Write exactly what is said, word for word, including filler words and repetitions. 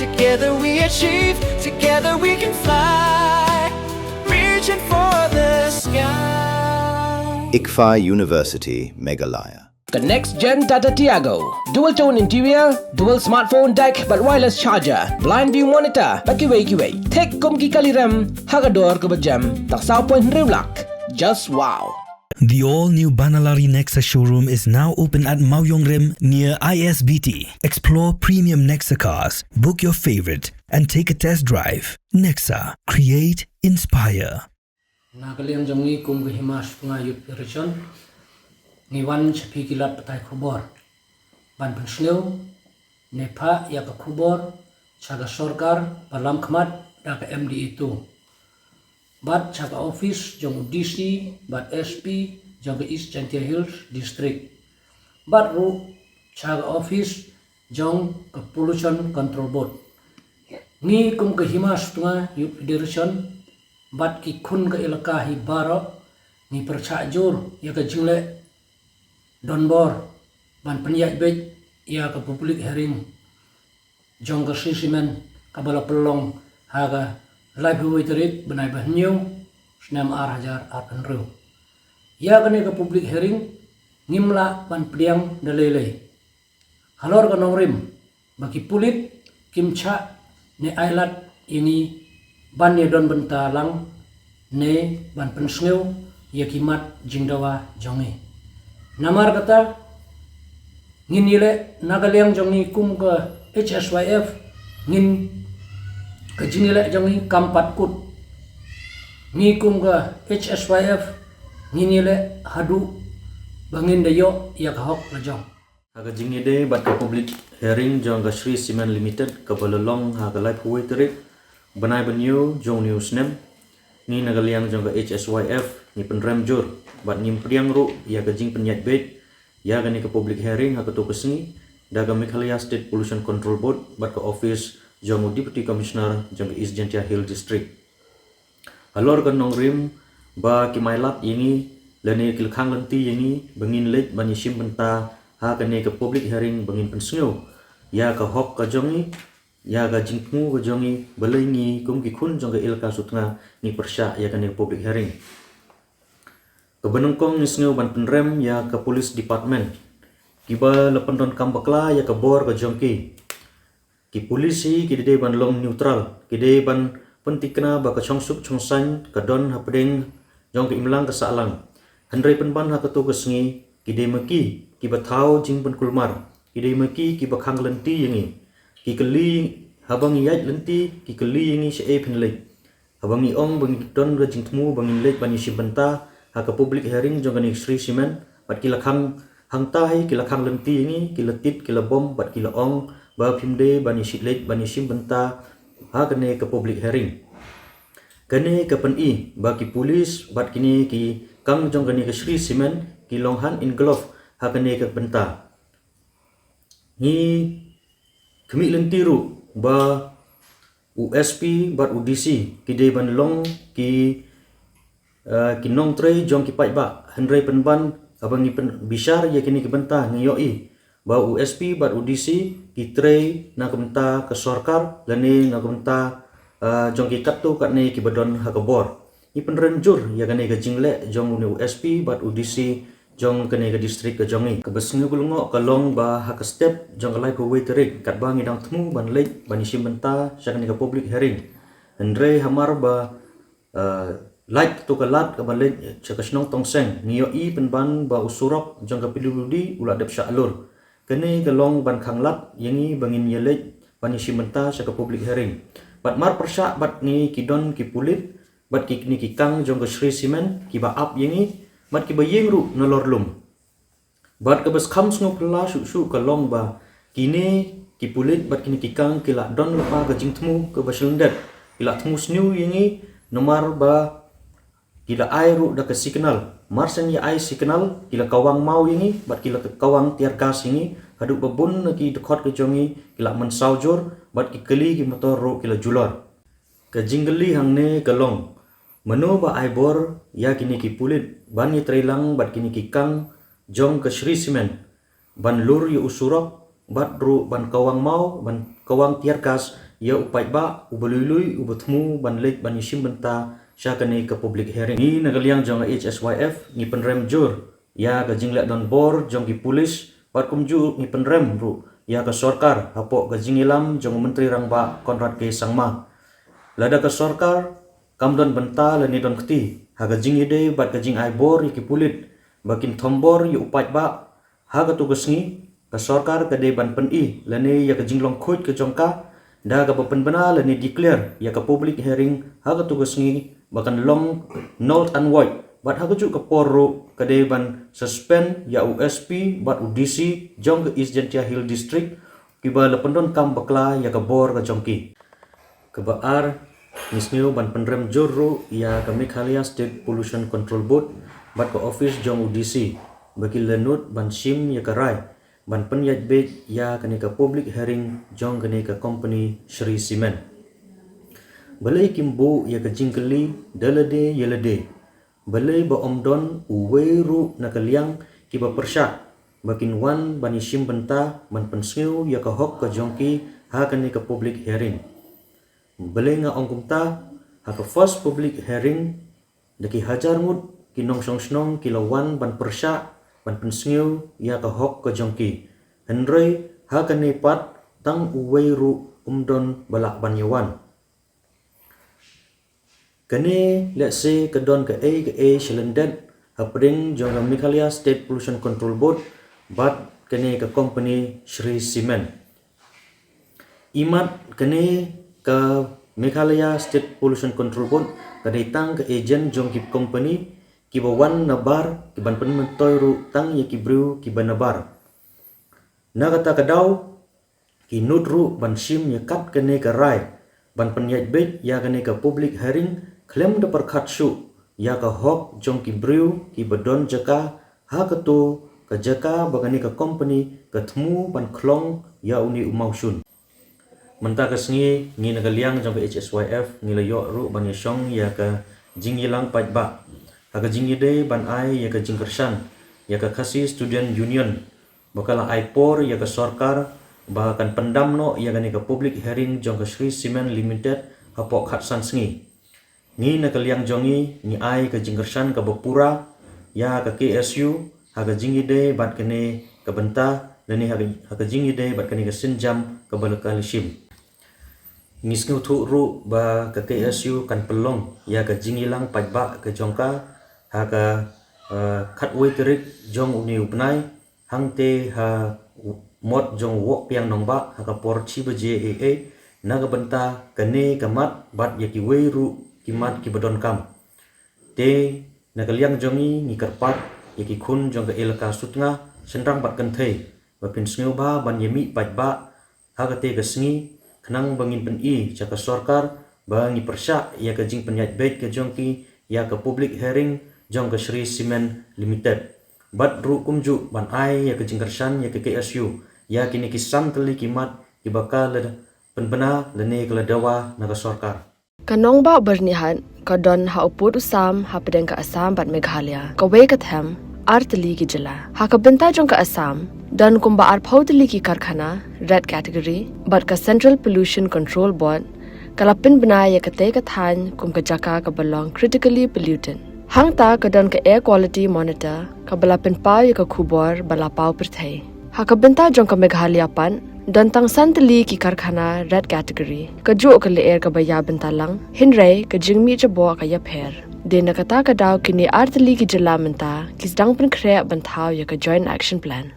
Together we achieve, together we can fly. Reaching for the sky. ICFAI University, Meghalaya. Ka next gen Tata Tiago. Dual tone interior, dual smartphone deck bad wireless charger, blind view monitor bad kiwei kiwei. Thik kum ki kali rem ha ka dor kaba jem. Tang saw point hynriew lak. Just wow. The all-new Banalari Nexa showroom is now open at Mawiong Rim near I S B T. Explore premium Nexa cars. Book your favorite and take a test drive. Nexa, create, inspire. Na ka liang jong ngi kum ka Hima Sutnga Youth Federation, ngi wan sha phi ki lad pathai khubor ban pynsngew ne phah ïa ka khubor sha ka sorkar ba lam khmat da ka M D A two, bad sha ka office jong u D C bad S P jong ka East Jaintia Hills District, bad ruh sha ka office jong ka Pollution Control Board. Ngi kum ka Hima Sutnga Youth Federation bad ki khun ka elaka hi baroh ngi pyrshah jur ïa ka jingleh donbor ban pynïaid beit ïa ka public hearing jong ka Shree Cement kaba la pynlong ha ka laiphew wei tarik bnai ba hynñiew, snem ar hajar arphew hynriew. Ïa kane ka public hearing ngim lah ban pdiang da lei lei. Halor ka nongrim ba ki pulit kim shah ne ailad ïa ngi ban ïa don bynta lang ne ban pynsngew ïa ki mat jingdawa jong ngi. Namar kata ngin ïaleh na ka liang jong ngi kum ka H S Y F, ngin, ka jingïaleh jong ngi kam pat kut. Ngi kum ka H S Y F ngin ïaleh haduh ba ngin da ïoh ïa ka hok la jong. Ha ka jingïadei bad ka public hearing jong ka Shree Cement Limited kaba la long ha ka laiphew wei tarik bnai ba hynñiew jong une u snem, ngi na ka liang jong ka H S Y F ngi pynrem jur bad ngim pdiang ruh ïa ka jingpynïaid beit ïa kane ka public hearing ha kato ka sngi da ka Meghalaya State Pollution Control Board bad ka office jong u Deputy Commissioner jong ka East Jaintia Hill District. Halor ka nongrim ba kim ailad ïa ngi lane ki la khang lynti ïa ngi ba ngin leit ban ïashim bynta ha kane ka public hearing ba ngin pynsngew ïa ka hok ka jong ngi, ïa ka jingthmu ka jong ngi, balei ngi kum ki khun jong ka elaka Sutnga ngi pyrshah ïa kane ka public hearing. Kaba nyngkong ngi sngew ban pynrem ïa ka police department kiba la pyndonkam bakla ïa ka bor ka jong ki. Ki police hi ki dei ban long neutral, ki dei ban pyntikna ba ka shongsuk shongsaiñ ka don hapdeng jong ka imlang ka sahlang. Hynrei pynban ha kato ka sngi ki dei ma ki kiba thaw jingpynkulmar, ki dei ma ki kiba khang lynti ïa ngi. Ki kylli, haba ngi ïaid lynti ki kylli ïa ngi shaei phin leit. Haba ngi ong ba ngi don ka jingthmu ba ngin leit ban ïashim bynta ha ka public hearing jong kane ka Shree Cement, bad ki la khang hangta hi, ki la khang lynti ïa ngi, ki la tied, ki la bom bad ki la ong ba phim dei ban ïashim leit ban ïashim bynta ha kane ka public hearing. Kane ka pyni ba ki police bad kine ki kang jong kane ka Shree Cement ki long hand in glove ha kane ka bynta. Ngi khmih lynti ruh ba u S P bad u D C ki dei ban long ki, eh, ki nongtrei jong ki paidbah, hynrei pynban haba ngi pynbishar ïa kine ki bynta ngi ïohi ba u S P bad u D C ki trei na ka bynta ka sorkar lane na ka bynta, eh, jong ki katto katne kiba don ha ka bor. Ngi pynrem jur ïa kane ka jingleh jong une u S P bad u D C jong kane ka district ka jong ngi. Kaba sngewlyngngoh ka long ba ha ka step jong ka laiphew wei tarik katba ngi dang thmu ban leit ban ïashim bynta sha kane ka public hearing, hynrei hamar ba, eh, lait kato ka lad kaba leit sha ka shnong Tongseng, ngi ïohi pynban ba u surok jong ka P W D u la dep shah lur. Kane ka long ban khang lad ïa ngi ba ngin ïaleit ban ïashim bynta sha ka public hearing. Bad mar pyrshah bad ngi ki don ki pulit bad kine ki kang jong ka Shree Cement kiba ap ïa ngi bad kiba ïeng ruh nalor lum. Bad kaba kham sngewphylla shuh shuh ka long ba kine ki pulit bad kine ki kang ki la don lypa ka jingthmu kaba shlyndet, ki la thmu sniew ïa ngi namar ba ki la ai ruh da ka signal. Mar shen ïa ai signal ki la kawang maw ïa ngi bad ki la kawang tear gas ïa ngi, haduh ba bun na ki dkhot ka jong ngi ki la mynsaw jur bad ki kali ki motor ruh ki la julor. Ka jingkylli hangne ka long, mano ba ai bor ïa kine ki pulit ban ïatreilang bad kine ki kang jong ka Shree Cement ban lur ïa u surok bad ruh ban kawang maw, ban kawang tear gas ïa u paidbah uba lui lui uba thmu ban leit ban ïashim bynta sha kane ka public hearing. Ngi na ka liang jong ka H S Y F ngi pynrem jur ïa ka jingleh donbor jong ki pulit bad kumjuh ngi pynrem ruh ïa ka sorkar hapoh ka jingïalam jong u Myntri Rangbah Conrad K Sangma. Lada ka sorkar kam don bynta lane don kti ha ka jingïadei bad ka jingai bor ïa ki pulit ba kin thombor ïa u paidbah, ha katu ka sngi ka sorkar ka dei ban pyni lane ïa ka jinglong khuid ka jong ka da kaba pynbna lane declare ïa ka public hearing ha katu ka sngi ba kan long null and void, bad ha kajuh ka por ruh ka dei ban suspend ïa u S P bad u D C jong ka East Jaintia Hill District kiba la pyndonkam bakla ïa ka bor ka jong ki. Kaba ar, ngi sngew ban pynrem jur ruh ïa ka Meghalaya State Pollution Control Board bad ka office jong u D C ba ki la nud ban shim ïa ka rai ban pynïaid beit ïa kane ka public hearing jong kane ka company Shree Cement. Balei kim buh ïa ka jingkylli da lade ïa lade? Balei ba ym don uwei ruh na ka liang kiba pyrshah ba kin wan ban ïashim bynta ban pynsngew ïa ka hok ka jong ki ha kane ka public hearing? Balei nga ong kumta? Ha ka first public hearing da ki hajar ngut ki nongshong shnong ki la wan ban pyrshah ban pynsngew ïa ka hok ka jong ki. Hynrei ha kane pat tang uwei ruh um don ba lah ban ïawan. Kane lehse ka don kaei kaei shalyndet hapdeng jong ka Meghalaya State Pollution Control Board bad kane ka company Shree Cement. Imat kane ka Meghalaya State Pollution Control Board ka dei tang ka agent jong ki company kiba wan nabar kiban pynmyntoi ruh tang ïa ki briew kiba nabar. Na kata ka daw ki nud ruh ban shim ïa kat kane ka rai ban pynïaid beit ïa kane ka public hearing khlem da pyrkhat shuh ïa ka hok jong ki briew kiba don jaka ha katu ka jaka ba kane ka company ka thmu ban khlong ïa une u mawshun. Mynta ka sngi ngi na ka liang jong ka H S Y F ngi la ïoh ruh ban ïashong ïa ka jingïalang paidbah ha ka jingïadei ban ai ïa ka jingkyrshan ïa ka Khasi Student Union ba ka la ai por ïa ka sorkar ba kan pyndam noh ïa kane ka public hearing jong ka Shree Cement Limited hapoh khatsan sngi. Ngi na ka liang jong ngi ngi ai ka jingkyrshan kaba pura ïa ka K S U ha ka jingïadei bad kane ka bynta lane ha ka, ha ka jingïadei bad kane ka sienjam kaba la ka la shim. Ngi sngewthuh ruh ba ka K S U kan pynlong ïa ka jingïalang paidbah ka jong ka ha ka, eh, khatwei tarik jong une u bnai, hangta ha mot jong u Woh Piang Nongbah ha ka por shi baje eiei na ka bynta kane ka mat bad ïa kiwei ruh ki mat kiba donkam. Te na ka liang jong ngi ngi kyrpad ïa ki khun jong ka Elaka Sutnga, shynrang bad kynthei ba phin sngewbha ban ïamih paidbah ha kata ka sngi khnang ba ngin pyni sha ka sorkar ba ngi pyrshah ïa ka jingpynïaid beit ka jong ki ïa ka public hearing jong ka Shree Cement Limited. Bad ruh kumjuh ban ai ïa ka jingkyrshan ïa ka K S U ïa kine ki san tylli ki mat kiba ka la pynbna lane ka la dawa na ka sorkar. Ka nongbah Byrnihat ka don ha u pud u sam hapdeng ka Assam bad Meghalaya, kawei ka them ar tylli ki jylla. Ha ka bynta jong ka Assam don kumba arphew tylli ki karkhana red category bad ka Central Pollution Control Board ka la pynbna ïa katei ka thaiñ kum ka jaka kaba long critically polluted. Hangta ka don ka Air Quality Monitor kaba la pynpaw ïa ka khubor ba la paw pyrthei. Ha ka bynta jong ka Meghalaya pat don tang san tylli ki karkhana red category. Kajuh ka lyer kaba ïa bynta lang, hynrei ka jingmih jaboh ka ïapher. Dei na kata ka daw kine ar tylli ki jylla mynta ki sdang pynkhreh ban thaw ïa ka Joint Action Plan.